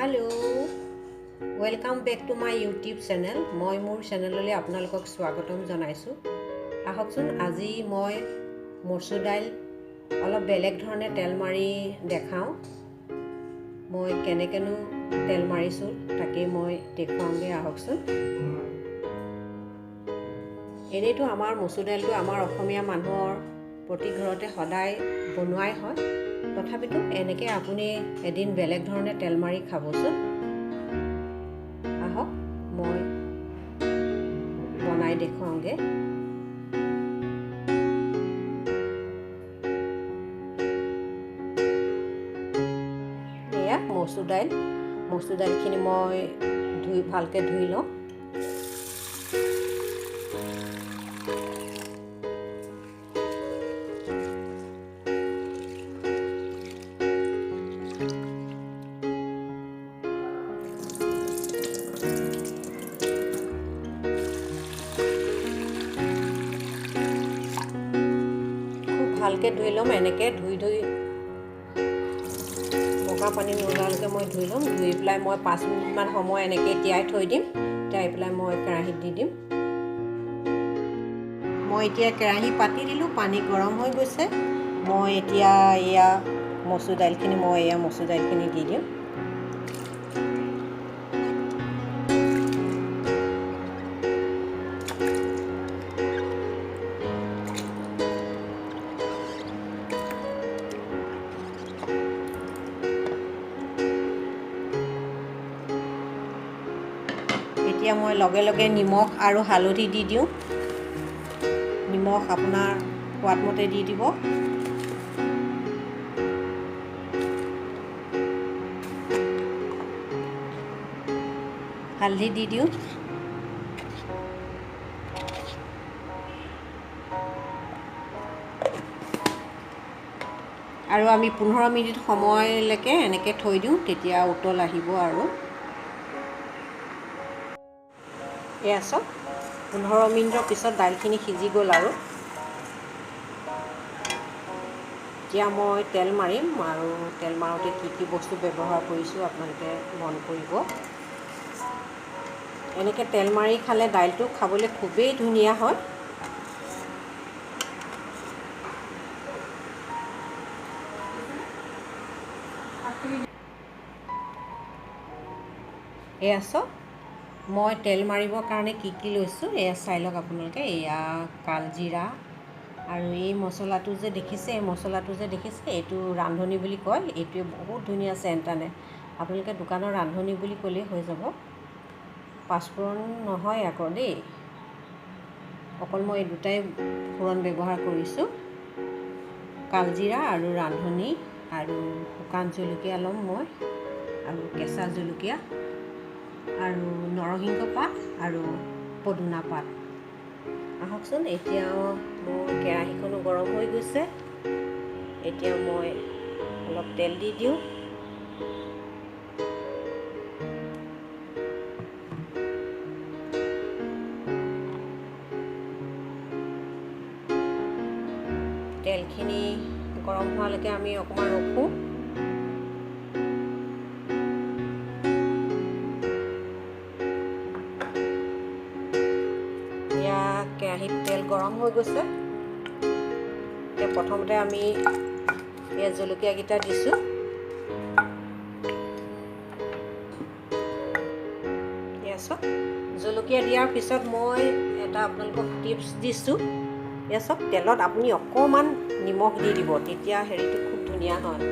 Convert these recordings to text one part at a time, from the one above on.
Hello, welcome back to my YouTube channel. মই মোৰ চেনেললৈ আপোনালোকক স্বাগতম জনাইছোঁ। আহকচোন আজি মই মচুৰ দাইল অলপ বেলেগ ধৰণে তেল মাৰি দেখাওঁ। মই কেনেকৈনো তেল মাৰিছোঁ তাকেই মই দেখুৱাওঁগৈ, আহকচোন। এনেইতো আমাৰ মচুৰ দাইলটো আমাৰ অসমীয়া মানুহৰ প্ৰতি ঘৰতে সদায় বনোৱাই হয়, তথাপিতো এনেকৈ আপুনি এদিন বেলেগ ধৰণে তেল মাৰি খাবচোন। আহক মই বনাই দেখুৱাওঁগৈ। এয়া মচুৰ দাইল, মচুৰ দাইলখিনি মই ধুই ভালকৈ ধুই লওঁ। ভালকৈ ধুই ল'ম, এনেকৈ ধুই ধুই বগা পানী নোলোৱালৈকে মই ধুই ল'ম। ধুই পেলাই মই 5 মিনিটমান সময় এনেকৈ তিয়াই থৈ দিম। তিয়াই পেলাই মই কেৰাহীত দি দিম। মই এতিয়া কেৰাহী পাতি দিলোঁ, পানী গৰম হৈ গৈছে। মই এতিয়া এয়া মচুৰ দাইলখিনি দি দিম। এতিয়া মই লগে লগে নিমখ আৰু হালধি দি দিওঁ। নিমখ আপোনাৰ সোৱাদমতে দি দিব। হালধি দি দিওঁ। আৰু আমি 15 মিনিট সময়লৈকে এনেকৈ থৈ দিওঁ, তেতিয়া উতল আহিব। আৰু এয়া চাওক, 15 মিনিটৰ পিছত দাইলখিনি সিজি গ'ল। আৰু এতিয়া মই তেল মাৰিম। আৰু তেল মাৰোঁতে কি কি বস্তু ব্যৱহাৰ কৰিছোঁ আপোনালোকে মন কৰিব। এনেকৈ তেল মাৰি খালে দাইলটো খাবলৈ খুবেই ধুনীয়া হয়। এয়া চাওক, মই তেল মাৰিবৰ কাৰণে কি কি লৈছোঁ এয়া চাই লওক আপোনালোকে। এয়া কালজিৰা আৰু এই মছলাটো যে দেখিছে, এইটো ৰান্ধনি বুলি কয়। এইটোৱে বহুত ধুনীয়া চেণ্ট আনে। আপোনালোকে দোকানৰ ৰান্ধনি বুলি ক'লেই হৈ যাব। পাঁচফোৰণ নহয় আকৌ দেই, অকল মই এই দুটাই ফোৰণ ব্যৱহাৰ কৰিছোঁ, কালজিৰা আৰু ৰান্ধনি। আৰু শুকান জলকীয়া ল'ম মই, আৰু কেঁচা জলকীয়া, আৰু নৰসিংহ পাত আৰু পদুনা পাত। আহকচোন, এতিয়া মোৰ কেৰাহীখনো গৰম হৈ গৈছে। এতিয়া মই অলপ তেল দি দিওঁ। তেলখিনি গৰম হোৱালৈকে আমি অকণমান ৰখোঁ। কেৰাহীত তেল গৰম হৈ গৈছে। এতিয়া প্ৰথমতে আমি এই জলকীয়াকেইটা দিছোঁ। এয়া চাওক, জলকীয়া দিয়াৰ পিছত মই এটা আপোনালোকক টিপছ দিছোঁ। এয়া চাওক, তেলত আপুনি অকণমান নিমখ দি দিব, তেতিয়া হেৰিটো খুব ধুনীয়া হয়।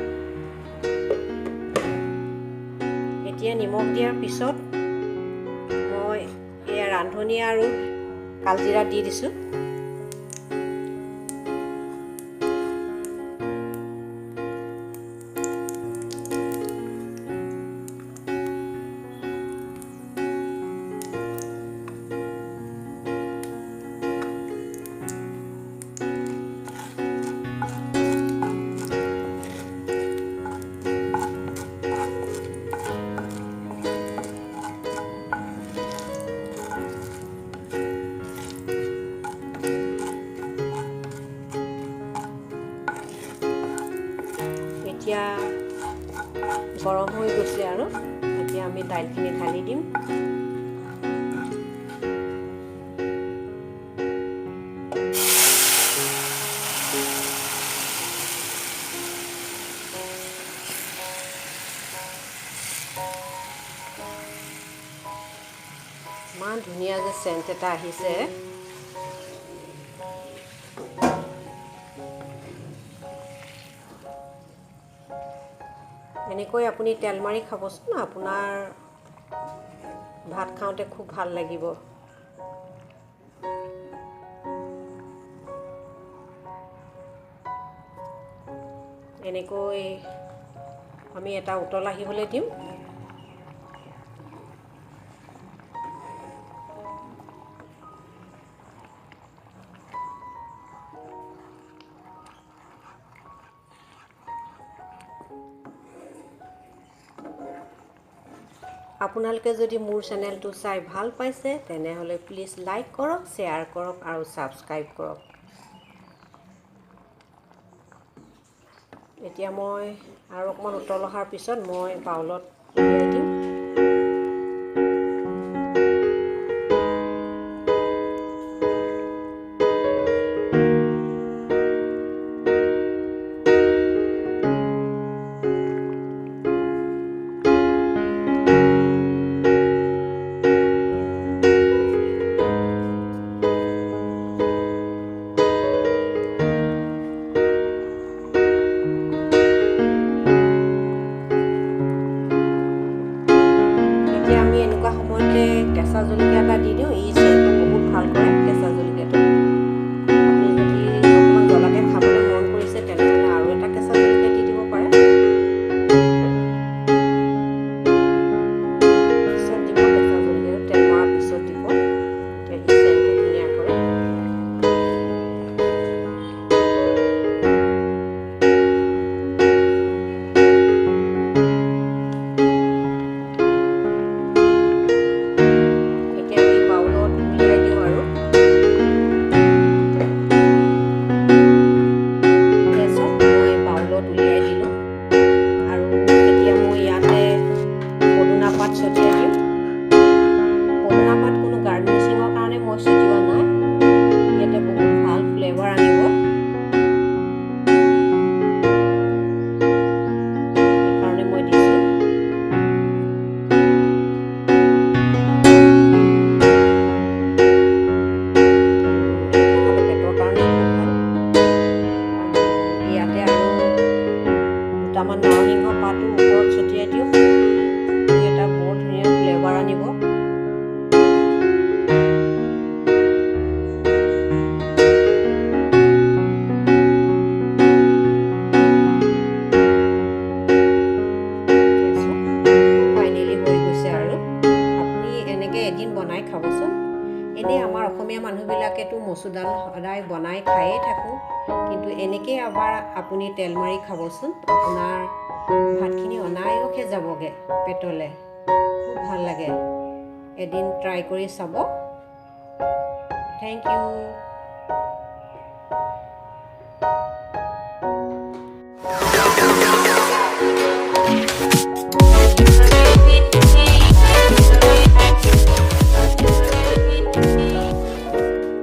এতিয়া নিমখ দিয়াৰ পিছত মই এয়া ৰান্ধনি আৰু কালজিৰা দি দিছোঁ। এতিয়া গৰম হৈ গৈছে। আৰু এতিয়া আমি দাইলখিনি ঢালি দিম। ইমান ধুনীয়া যে চেণ্ট এটা আহিছে। এনেকৈ আপুনি তেল মাৰি খাবচোন, আপোনাৰ ভাত খাওঁতে খুব ভাল লাগিব। এনেকৈ আমি এটা উতল আহিবলৈ দিম। আপোনালোকে যদি মোৰ চেনেলটো চাই ভাল পাইছে তেনেহ'লে প্লিজ লাইক কৰক, শ্বেয়াৰ কৰক আৰু ছাবস্ক্ৰাইব কৰক। এতিয়া মই আৰু অকণমান উতল অহাৰ পিছত মই বাউলত উলিয়াই দিম। কেঁচা জলকীয়া এটা দি দিওঁ, ই চেণ্টটো বহুত ভাল কৰে কেঁচা জলকীয়াটো। আপুনি যদি অকণমান জ্বলাকৈ খাবলৈ মন কৰিছে তেনেহ'লে আৰু এটা কেঁচা জলকীয়া দি দিব পাৰে। পিছত দিব কেঁচা জলকীয়াটো, তেল মৰাৰ পিছত দিব, তেতিয়া ই চেণ্টটো ধুনীয়া কৰে। নৰসিংহ পাতো ওপৰত ছটিয়াই দিওঁ, এটা বৰ ধুনীয়া ফ্লেভাৰ আনিব। ফাইনেলি হৈ গৈছে আৰু। আপুনি এনেকৈ এদিন বনাই খাবচোন। এনেই আমাৰ অসমীয়া মানুহবিলাকেতো মচুৰ দাল সদায় বনাই খায়ে থাকোঁ, কিন্তু এনেকৈ এবাৰ আপুনি তেল মাৰি খাবচোন, আপোনাৰ ভাতখিনি অনায়াসে যাবগৈ পেটলৈ, খুব ভাল লাগে। এদিন ট্ৰাই কৰি চাব। Thank you.